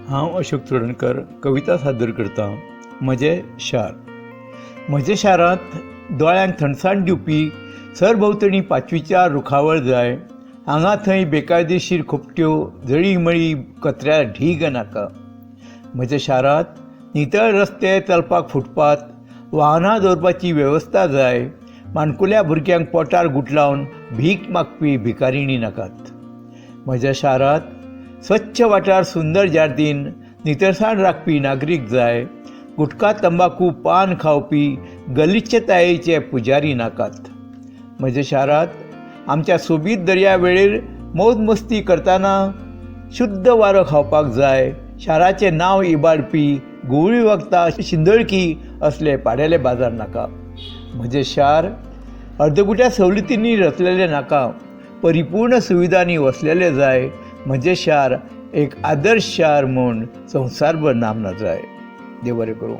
हांव अशोक चोडणकर कविता सादर करतां. म्हजें शार. म्हज्या शारांत दोळ्यांक थंडसाण दिवपी सरभोंवतणी पांचवीचार रुखावळ जाय. हांगा थंय बेकायदेशीर खोपट्यो, जळींमळीं कचऱ्या ढीग नाका. म्हज्या शारांत नितळ रस्ते, चलपाक फुटपाथ, वाहनां दवरपाची वेवस्था जाय. माणकुल्या भुरग्यांक पोटार गुटलावन भीक मागपी भिकारिणी नाकात. म्हज्या शारांत स्वच्छ वाठार, सुंदर जार्दीन, नितळसाण राखपी नागरीक जाय. गुटखा, तंबाकू, पान खावपी गलिच्छतायेचे पुजारी नाकात. म्हज्या शारांत आमच्या सोबीत दर्या वेळेर मौज मस्ती करतना शुद्ध वारो खावपाक जाय. शाराचें नांव इबाडपी घुंवळी वखदां, शिंदळकी असले पाडेले बाजार नाका. म्हजें शार अर्दकुट्या सवलतींनी रचलेलें नाका, परिपूर्ण सुविधांनी वसलेलें जाय. म्हजें शार एक आदर्श शार म्हूण संवसारभर नामना जाय. देव बरें करूं.